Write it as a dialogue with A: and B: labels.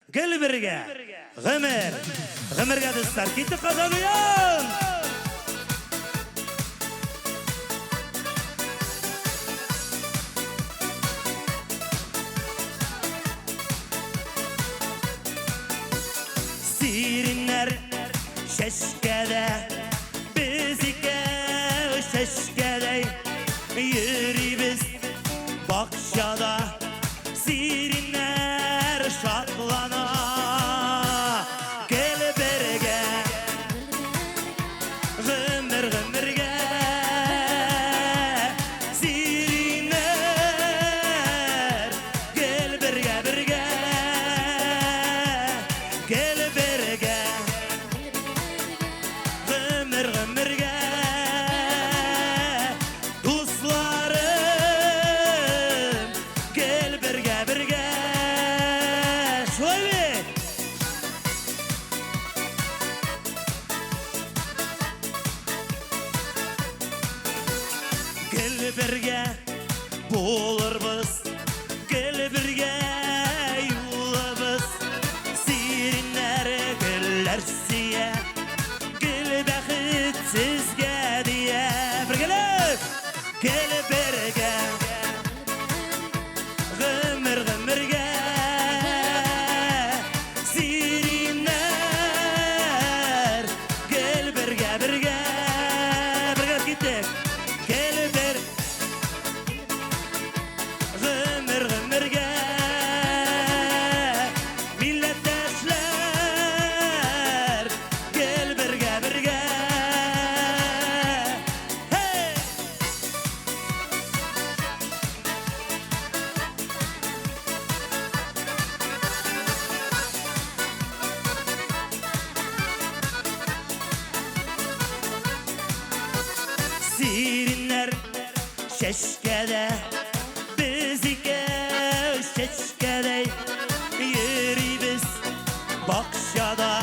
A: Гел бергә, гомер, гомергә дуслар. Киттек Казан уян! Сиреннәр чәчкәдә, без икәү чәчкәдәй йөрибез бакчада. Сиреннәр шатлана. Гел бергә, гомер гомергә. Сиреннәр гел бергә бергә. Гел бергә, гомер гомергә. Дусларым, гел бергә бергә. Шулай бит? Гел бергә булырбыз, гел бергә юлыбыз. Сиреннәр гөлләр сөя, гел бәхет сезгә дия. Бергәләп, гел бергә, гомер гомергә. Сиреннәр гел бергә бергә. Бергә киттек. Гел бер гомер гомергә. Милләттәшләр гел бергә бергә. Hey! Сиреннәр чәчкәдә, без икәү чәчкәдәй йөрибез бакчада.